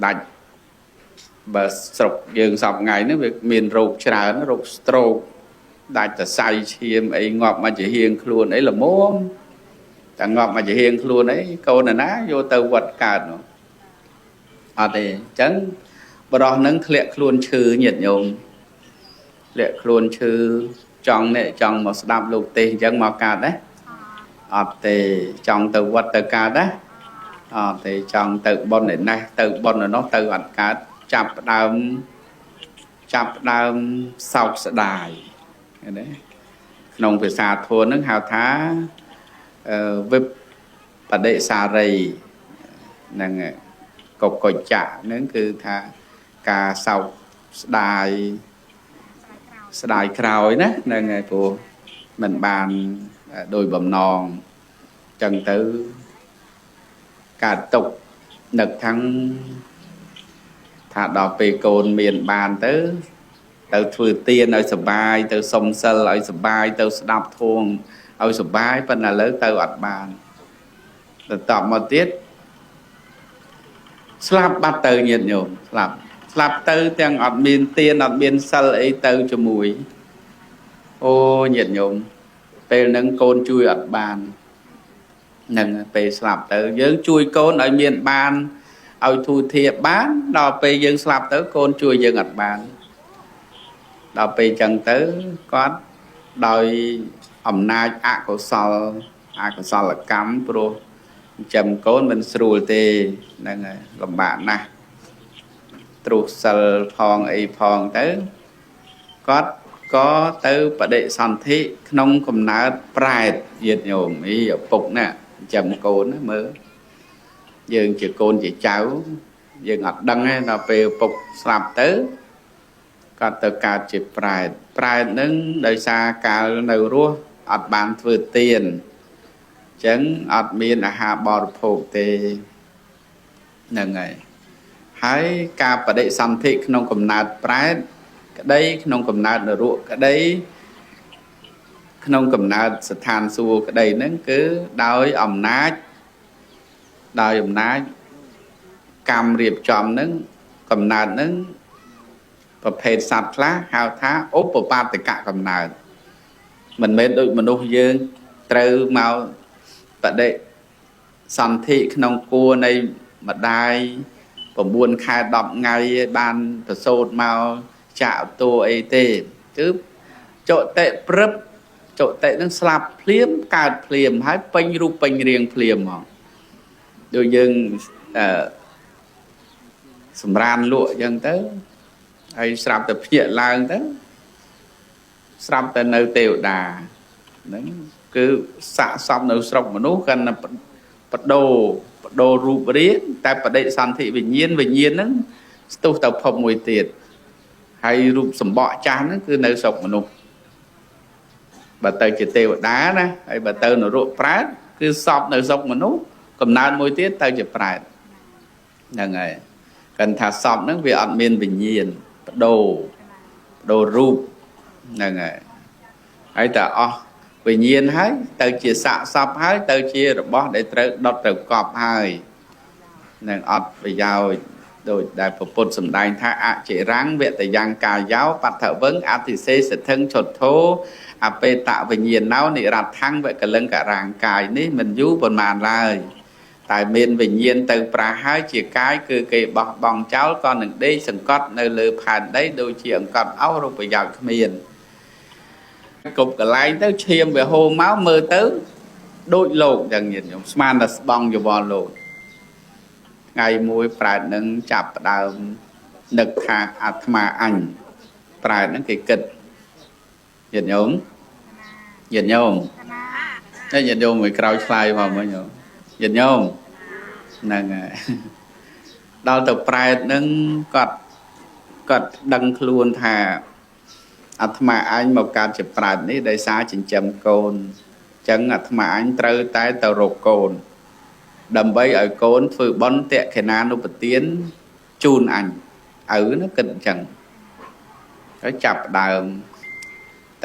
ដាច់បើស្រុកយើងសពថ្ងៃហ្នឹងវាមានរោគច្រើនរោគ stroke ដាច់សរសៃឈាមអីងាប់មកជាហៀងខ្លួនអីល្មមតែងាប់មកជាហៀងខ្លួនអីកូនណាយកទៅវត្តកើតនោះអត់ទេអញ្ចឹងបរោះហ្នឹងធ្លាក់ខ្លួនឈឺញាតិញោមធ្លាក់ខ្លួនឈឺចង់នេះចង់មកស្ដាប់លោកទេសអញ្ចឹងមកកើតណាអត់ទេចង់ទៅវត្តទៅកើតណាអត់ទេចង់ទៅបុណ្យឯនេះទៅបុណ្យឯនោះទៅអត់កើតចាប់ផ្ដើមសោកស្ដាយណាក្នុងភាសាធម៌ហ្នឹងហៅថាវិបដិសារីហ្នឹងកុកច្ចៈហ្នឹងគឺថាការសោកស្ដាយស្ដាយក្រោយណាហ្នឹងហើយព្រោះមិនបានដោយបំណងចឹងទៅកើតទុកនឹកทั้งថាដល់ពេលកូនមានបានទៅធ្វើទានឲ្យសបាយទៅសុំសិលឲ្យសបាយទៅស្ដាប់ធម៌ឲ្យសបាយប៉ុន្តែឥឡូវទៅអត់បានទៅតបមកទៀតស្លាប់បាត់ទៅញាតិញោមស្លាប់ទៅទាំងអត់មានទានអត់មានសិលអីទៅជាមួយអូញាតិញោមពេលហ្នឹងកូនជួយអត់បាននឹងពេលស្លាប់ទៅយើងជួយកូនឲ្យមានបានឲ្យធូធាបានដល់ពេលយើងស្លាប់ទៅកូនជួយយើងអត់បានដល់ពេលចឹងទៅគាត់ដោយអំណាចអកុសលអកុសលកម្មព្រោះចិញ្ចឹមកូនមិនស្រួលទេហ្នឹងហើយលំបាកណាស់ទ្រុសិលផងអីផងទៅគាត់ក៏ទៅបដិសន្ធិក្នុងកំណើតប្រែតញាតិញោមអីឪពុកណាចិញ្ចឹមកូនណាមើលយើងជាកូនជាចៅយើងអត់ដឹងទេដល់ពេលឪពុកស្លាប់ទៅគាត់ទៅកើតជាប្រែតប្រែតនឹងដោយសារកាលនៅរស់អត់បានធ្វើទានអញ្ចឹងអត់មានអាហារបរិភោគទេហ្នឹងហើយហើយការបដិសន្ធិក្នុងកំណើតប្រែត ក្តីក្នុងកំណើតនរកក្តីក្នុងកំណើតស្ថានសួគ៌ក្តីហ្នឹងគឺដោយអំណាចដោយអំណាចកម្មរៀបចំហ្នឹងកំណើតហ្នឹងប្រភេទសត្វខ្លះហៅថាឧបបាទកកំណើតមិនមែនដូចមនុស្សយើងត្រូវមកបដិសន្ធិក្នុងគួរនៃម្ដាយ9ខែ10ថ្ងៃបានប្រសូតមកចាក់តួអីទេគឺចុតិព្រឹបចុតិនឹងស្លាប់ភ្លាមកើតភ្លាមហើយពេញរូបពេញរាងភ្លាមហ្មងដូចយើងអឺសម្រានលក់អញ្ចឹងទៅហើយស្រាប់តែភ្ញាក់ឡើងទៅស្រាប់តែនៅទេវតាហ្នឹងគឺសាកសពនៅស្រុកមនុស្សកាន់តែបដូររូបរាងតែបដិសន្ធិវិញ្ញាណវិញ្ញាណហ្នឹងស្ទុះទៅភពមួយទៀតហើយរូបសម្បកចាស់ហ្នឹងគឺនៅស្រុកមនុស្សបើទៅជាទេវតាណាហើយបើទៅនរកប្រែតគឺសពនៅស្រុកមនុស្សកំណើតមួយទៀតទៅជាប្រែតហ្នឹងហើយកាន់ថាសពហ្នឹងវាអត់មានវិញ្ញាណបដូររូបហ្នឹងហើយហើយតែអស់វិញ្ញាណហើយទៅជាសាកសពហើយទៅជារបស់ដែលត្រូវដុតត្រូវកប់ហើយនឹងអត់ប្រយោជន៍ដោយដែលពុទ្ធសម្ដែងថាអចិរੰវតយ៉ាងកាយោបដ្ឋវឹងអតិសេសធឹងឈុតធោអបេតវិញ្ញាណោនិរដ្ឋੰវកលិង្ករាងកាយនេះមិនយូរប៉ុន្មានឡើយតែមានវិញ្ញាណទៅប្រាហើយជាកាយគឺគេបោះបង់ចោលក៏នឹងដេកសង្កត់នៅលើផែនដីដូចជាអង្កត់អស់រូបប្រយោជន៍គ្មានគ្រប់កន្លែងទៅឈាមវាហូរមកមើលទៅដូចលោកយ៉ាងញាតិញោមស្មានតែស្បង់យោបល់លោកថ្ងៃមួយប្រែតនឹងចាប់ផ្ដើមនឹកថាអាត្មាអញប្រែតនឹងគេគិតញាតិញោមញាតិញោមតែញាតិញោមមួយក្រោយឆ្លើយមកមើលញោមញាតិញោមហ្នឹងហើយដល់ទៅប្រែតនឹងគាត់ដឹងខ្លួនថាអាត្មាអញមកកើតជាប្រែតនេះដោយសារចិញ្ចឹមកូនអញ្ចឹងអាត្មាអញត្រូវតែទៅរកកូនដើម្បីឲ្យកូនធ្វើបុណ្យតក្កណានុបទានជូនអញឪណាគិតអញ្ចឹងហើយចាប់ដើម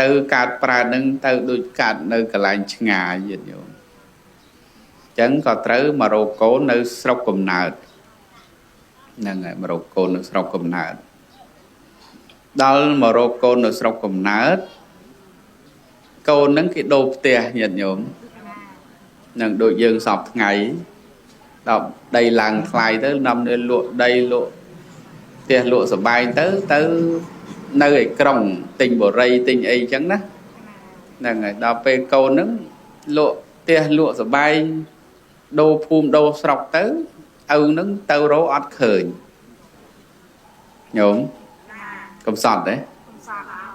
ទៅកើតប្រែតនឹងទៅដូចកើតនៅកន្លែងឆ្ងាយញាតិញោមអញ្ចឹងក៏ត្រូវមករកកូននៅស្រុកកំណើតហ្នឹងហើយមករកកូននៅស្រុកកំណើតដល់មករកកូននៅស្រុកកំណើតកូនហ្នឹងគេដូរផ្ទះញាតិញោមនឹងដូចយើងសពថ្ងៃដល់ដីឡើងថ្លៃទៅនាំនេះលក់ដីលក់ផ្ទះលក់សបែងទៅទៅនៅឯក្រុងទិញបរិយទិញអីចឹងណាហ្នឹងហើយដល់ពេលកូនហ្នឹងលក់ផ្ទះលក់សបែងដូរភូមិដូរស្រុកទៅឪហ្នឹងទៅរកអត់ឃើញញោមកំសត់ទេ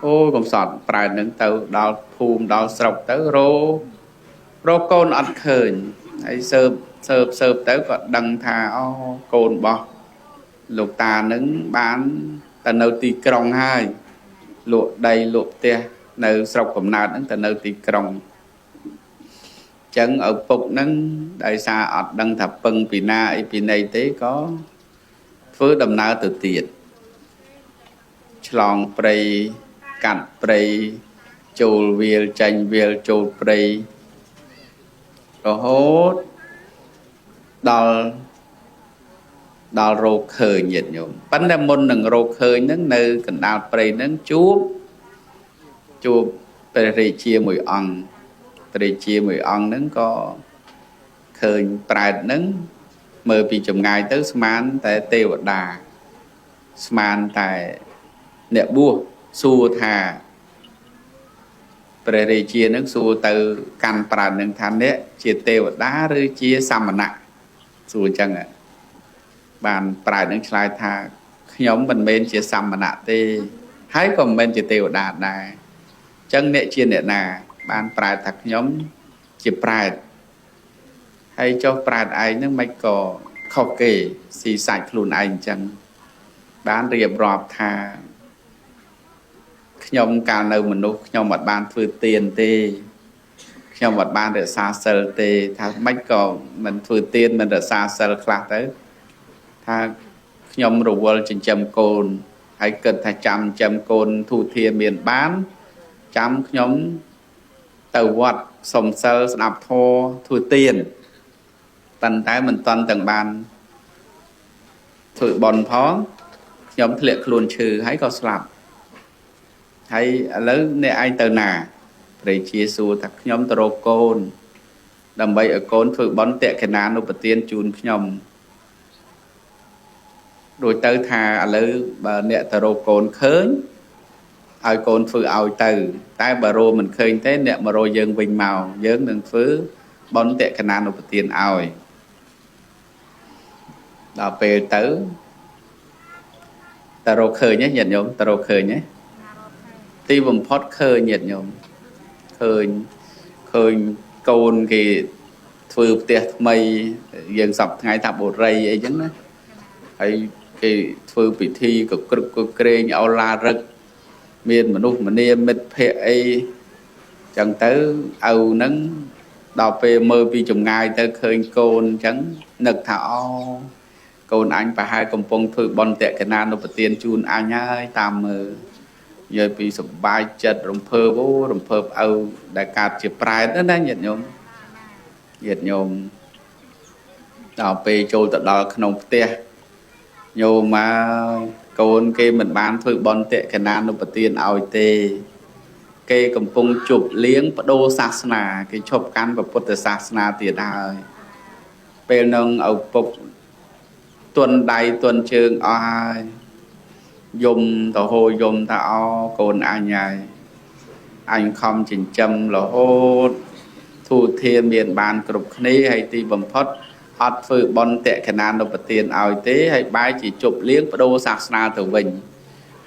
អូកំសត់ប្រែតនឹងទៅដល់ភូមិដល់ស្រុកទៅរកកូនអត់ឃើញហើយសើបទៅក៏ដឹងថាអូកូនរបស់លោកតានឹងបានទៅនៅទីក្រុងហើយលក់ដីលក់ផ្ទះនៅស្រុកកំណើតហ្នឹងទៅនៅទីក្រុងអញ្ចឹងឪពុកហ្នឹងដោយសារអត់ដឹងថាពឹងពីណាអីពីណីទេក៏ធ្វើដំណើរទៅទៀតឆ្លងព្រៃកាត់ព្រៃចូលវាលចាញ់វាលចូលព្រៃរហូតដល់រកឃើញញាតិញោមប៉ុន្តែមុននឹងរកឃើញហ្នឹងនៅកណ្ដាលព្រៃហ្នឹងជួបព្រះរាជាមួយអង្គព្រះរាជាមួយអង្គហ្នឹងក៏ឃើញប្រែតហ្នឹងមើលពីចម្ងាយទៅស្មានតែទេវតាស្មានតែអ្នកបួសសួរថាព្រះរាជានឹងសួរទៅកាន់ប្រាណនឹងថាអ្នកជាទេវតាឬជាសមណៈសួរអញ្ចឹងបានប្រាណនឹងឆ្លើយថាខ្ញុំមិនមែនជាសមណៈទេហើយក៏មិនមែនជាទេវតាដែរអញ្ចឹងអ្នកជាអ្នកណាបានប្រែតថាខ្ញុំជាប្រែតហើយចុះប្រែតឯងនឹងមិនក៏ខុសគេស៊ីសាច់ខ្លួនឯងអញ្ចឹងបានរៀបរាប់ថាខ្ញុំកាលនៅមនុស្សខ្ញុំអត់បានធ្វើទានទេខ្ញុំអត់បានរក្សាសិលទេថាមិនក៏មិនធ្វើទានមិនរក្សាសិលខ្លះទៅថាខ្ញុំរវល់ចិញ្ចឹមកូន ហើយគិតថាចាំចាំកូនធូធាមានបានចាំខ្ញុំទៅវត្តសុំសិលស្ដាប់ធម៌ធ្វើទានប៉ុន្តែមិនតន់ទាំងបានធ្វើបន់ផងខ្ញុំធ្លាក់ខ្លួនឈឺហើយក៏ស្លាប់ហើយឥឡូវអ្នកឯងទៅណាព្រះជាសួរថាខ្ញុំទៅរកកូនដើម្បីឲ្យកូនធ្វើបន់តក្កណានុបទានជូនខ្ញុំរួចទៅថាឥឡូវបើអ្នកទៅរកកូនឃើញឲ្យកូនធ្វើឲ្យទៅតែបើរកមិនឃើញទេអ្នកមករកយើងវិញមកយើងនឹងធ្វើបន់តក្កណានុបទានឲ្យដល់ពេលទៅតរកឃើញទេញាតិញោមតរកឃើញទេទីបំផុតឃើញញាតិញោមឃើញឃើញកូនគេធ្វើផ្ទះថ្មីយើងសប្តាហ៍ថ្ងៃថាបុរីអីចឹងណាហើយគេធ្វើពិធីក៏ក្រឹកក៏ក្រែងអោឡារឹកមានមនុស្សម្នាមិត្តភ័ក្តិអីចឹងទៅឪហ្នឹងដល់ពេលមើលពីចម្ងាយទៅឃើញកូនចឹងនឹកថាអូកូនអញប្រហែលកំពុងធ្វើបុណ្យតក្កណានុបទានជូនអញហើយតាមមើលនិយាយពីសប្បាយចិត្តរំភើបអូរំភើបឪដែលកើតជាប្រែតណាញាតិញោមញាតិញោមដល់ពេលចូលទៅដល់ក្នុងផ្ទះញោមមកកូនគេមិនបានធ្វើបុណ្យតក្កណានុបទានឲ្យទេគេកំពុងជប់លៀងបដូរសាសនាគេឈប់កាន់ពុទ្ធសាសនាទៀតហើយពេលនឹងឪពុកទន់ដៃទន់ជើងអស់ហើយយំទៅហូរយំថាអូកូនអញហើយអញខំចិញ្ចឹមរហូតធូធាមានបានគ្រប់គ្នាហើយទីបំផុតអត់ធ្វើបុណ្យតក្កណានុបទានឲ្យទេហើយបែរជាជប់លៀងបដូរសាសនាទៅវិញ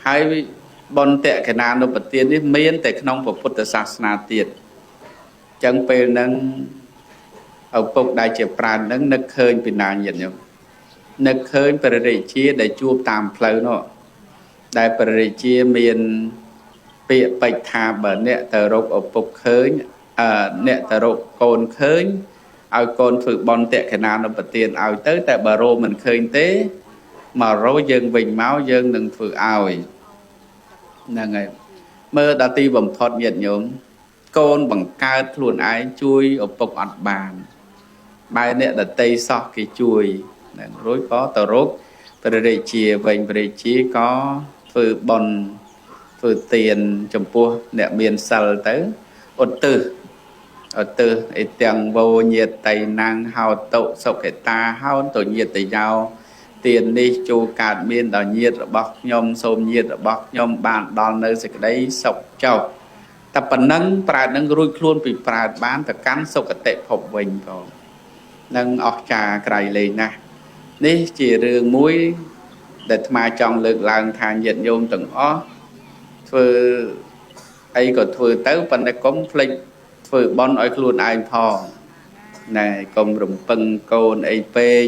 ហើយបុណ្យតក្កណានុបទាននេះមានតែក្នុងពុទ្ធសាសនាទៀតអញ្ចឹងពេលហ្នឹងឪពុកដែលជាប្រាជ្ញហ្នឹងនឹកឃើញពីណាញាតិញោមនឹកឃើញព្រះរាជាដែលជួបតាមផ្លូវនោះដែលព្រះរាជាមានពាក្យពេចន៍ថាបើអ្នកទៅរកឪពុកឃើញអ្នកទៅរកកូនឃើញឲ្យកូនធ្វើបុណ្យតក្កណានុបទានឲ្យទៅតែបើរកមិនឃើញទេមករកយើងវិញមកយើងនឹងធ្វើឲ្យហ្នឹងហើយមើលដល់ទីបំផុតញាតិញោមកូនបង្កើតខ្លួនឯងជួយឪពុកអត់បានបែរអ្នកដតីសោះគេជួយហ្នឹងរួចក៏ទៅរកព្រះរាជាវិញព្រះរាជាក៏ធ្វើបុណ្យធ្វើទានចំពោះអ្នកមានសិលទៅឧទ្ទិសឧទ្ទិសអិទាំងវោញាតៃណាំងហោតុសុខេតាហោតុញាតយោទាននេះចូលកើតមានដល់ញាតិរបស់ខ្ញុំសូមញាតិរបស់ខ្ញុំបានដល់នៅសេចក្តីសុខចុះតែប៉ុណ្ណឹងប្រែតនឹងរួចខ្លួនពីប្រែតបានទៅកាន់សុគតិភពវិញផងនឹងអស្ចារ្យក្រៃលែងណាស់នេះជារឿងមួយដែលអាត្មាចង់លើកឡើងថាញាតិញោមទាំងអស់ធ្វើអីក៏ធ្វើទៅប៉ុន្តែកុំភ្លេចធ្វើបុណ្យឲ្យខ្លួនឯងផងណែកុំរំពឹងកូនអីពេក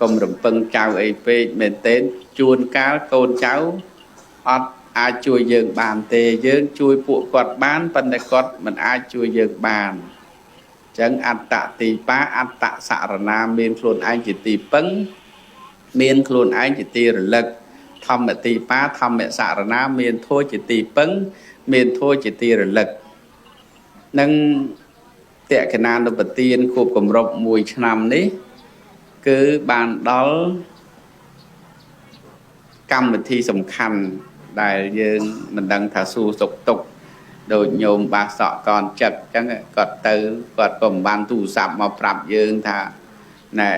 កុំរំពឹងចៅអីពេកមែនទែនជួនកាលកូនចៅអត់អាចជួយយើងបានទេយើងជួយពួកគាត់បានប៉ុន្តែគាត់មិនអាចជួយយើងបានអញ្ចឹងអត្តទីបាអត្តសរណាមានខ្លួនឯងជាទីពឹងមានខ្លួនឯងជាទីរលឹកធម្មទីបាធម្មសរណាមានធម៌ជាទីពឹងមានធម៌ជាទីរលឹកនឹងតក្កណានុបទានខួបគម្រប់1ឆ្នាំនេះគឺបានដល់កម្មវិធីសំខាន់ដែលយើងមិនដឹងថាសួរសុខទុក្ខដូចញោមបាសកកនចិត្តអញ្ចឹងគាត់ទៅគាត់ក៏មិនបានទូរស័ព្ទមកប្រាប់យើងថាណែ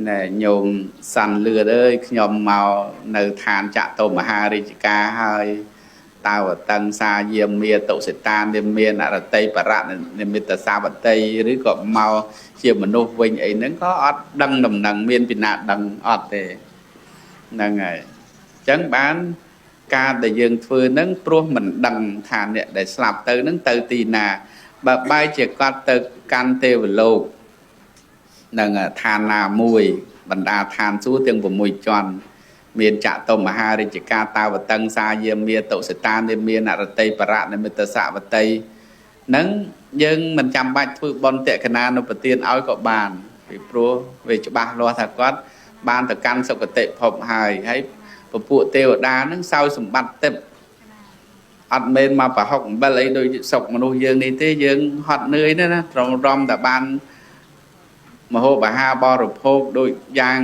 ណែញោមសាន់លឿនអើយខ្ញុំមកនៅឋានចតុមហារាជការហើយតើតឹងសាយាមាតុសិតានិមានអរតីបរៈនិមិត្តសាវតីឬក៏មកជាមនុស្សវិញអីហ្នឹងក៏អត់ដឹងដំណឹងមានពីណាដឹងអត់ទេហ្នឹងហើយអញ្ចឹងបានការដែលយើងធ្វើហ្នឹងព្រោះមិនដឹងថាអ្នកដែលស្លាប់ទៅហ្នឹងទៅទីណាបើបែរជាគាត់ទៅកាន់ទេវលោកនឹងឋានណាមួយបណ្ដាឋានសួគ៌ទាំង6ជាន់មានចតុមហារាជការតាវតឹងសាយាមាតុសិតានិមានអរតីបរៈនិមិត្តសវតីនឹងយើងមិនចាំបាច់ធ្វើបុណ្យតក្កណានុបទានឲ្យក៏បានពីព្រោះវាច្បាស់លាស់ថាគាត់បានទៅកាន់សុគតិភពហើយហើយ ពពួកទេវតានឹងសោយសម្បត្តិទេពអត់មែនមកប្រហុកអំបិលអីដូចសុកមនុស្សយើងនេះទេយើងហត់នឿយណាស់ណាត្រង់រំតែបានមហូបអាហារបរិភោគដូចយ៉ាង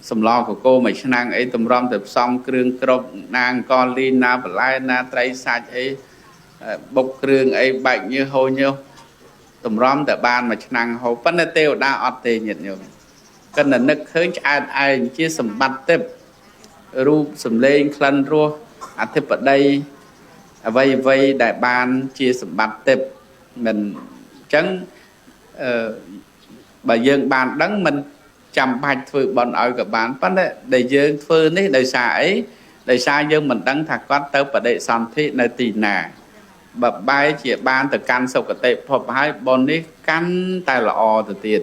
សម្លកកោមួយឆ្នាំងអីតម្រាំទៅផ្សំគ្រឿងគ្រប់ណាអង្គលីណាបន្លែណាត្រីសាច់អីបុកគ្រឿងអីបែកញើសហូរញើសតម្រាំតែបានមួយឆ្នាំងហូបប៉ុន្តែទេវតាអត់ទេញាតិញោមកិននឹកឃើញឆ្អែតឯងជាសម្បត្តិទេពរូបសម្លេងក្លិនរសអធិបតីអ្វីអ្វីដែលបានជាសម្បត្តិទេពមិនអញ្ចឹងអឺបើយើងបានដឹងមិនចាំបាច់ធ្វើបន់ឲ្យក៏បានប៉ុន្តែដែលយើងធ្វើនេះដោយសារអីដោយសារយើងមិនដឹងថាគាត់ទៅបដិសន្ធិនៅទីណាបើបែរជាបានទៅកាន់សុគតិភពហើយបន់នេះកាន់តែល្អទៅទៀត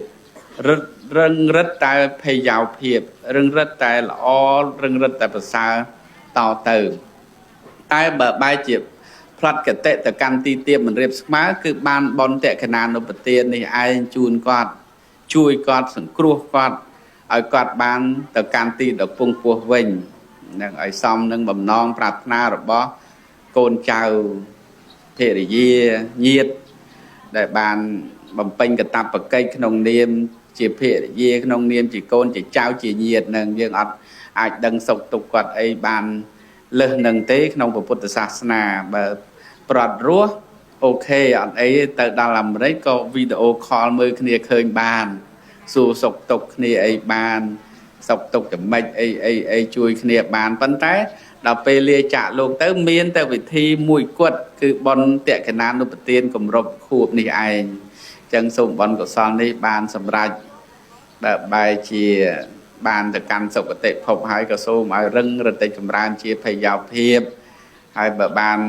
រឹតរឹងរឹតតែភយាវភាពរឹងរឹតតែល្អរឹងរឹតតែប្រសើរតទៅតែបើបែរជាផ្លត់កតិទៅកាន់ទីទាបមិនរៀបស្មើគឺបានបន់តក្កណានុបទាននេះឯងជូនគាត់ជួយគាត់សង្គ្រោះគាត់ឲ្យគាត់បានទៅកាន់ទីដ៏ពងពោះវិញនឹងឲ្យសមនឹងបំណងប្រាថ្នារបស់កូនចៅភរិយាញាតិដែលបានបំពេញកតបកិច្ចក្នុងនាមជាភរិយាក្នុងនាមជាកូនជាចៅជាញាតិនឹងយើងអត់អាចដឹងសុខទុក្ខគាត់អីបានលើសនឹងទេក្នុងពុទ្ធសាសនាបើប្រត់រស់អូខេអត់អីទៅដល់អាមេរិកក៏វីដេអូខលមើលគ្នាឃើញបានសួរសុខទុក្ខគ្នាអីបានសុខទុក្ខចំណិចអីអីអីជួយគ្នាបានប៉ុន្តែដល់ពេលលាចាកលោកទៅមានតែវិធីមួយគត់គឺបុណ្យតក្កណានុបទានគម្រប់ខួបនេះឯងអញ្ចឹងសូមបុណ្យកុសលនេះបានសម្រេចបើបែរជាបានទៅកាន់សុគតិភពហើយក៏សូមឲ្យរឹងរឹតតែចម្រើនជាភយាភាពហើយបើបាន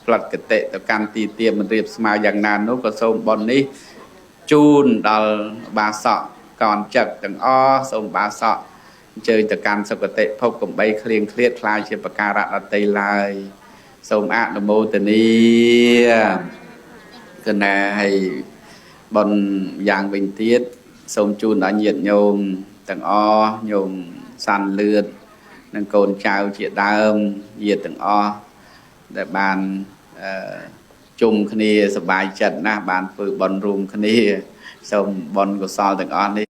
ផ្លត់កតិទៅកាន់ទីទាបមិនរៀបស្មើយ៉ាងណានោះក៏សូមបុណ្យនេះជូនដល់បាសកកនចឹកទាំងអស់សូមបាសកអញ្ជើញទៅកាន់សុគតិភពកំបីគ្លៀងឃ្លាតខ្លាយជាប្រការៈដតីឡើយសូមអនុមោទនាគណៈឲ្យបុណ្យយ៉ាងវិញទៀតសូមជូនដល់ញាតិញោមទាំងអស់ញោមសាន់លឿតនិងកូនចៅជាដើមញាតិទាំងអស់ដែលបានជុំគ្នាសប្បាយចិត្តណាស់បានធ្វើបុណ្យរួមគ្នាសូមបុណ្យកុសលទាំងអស់នេះ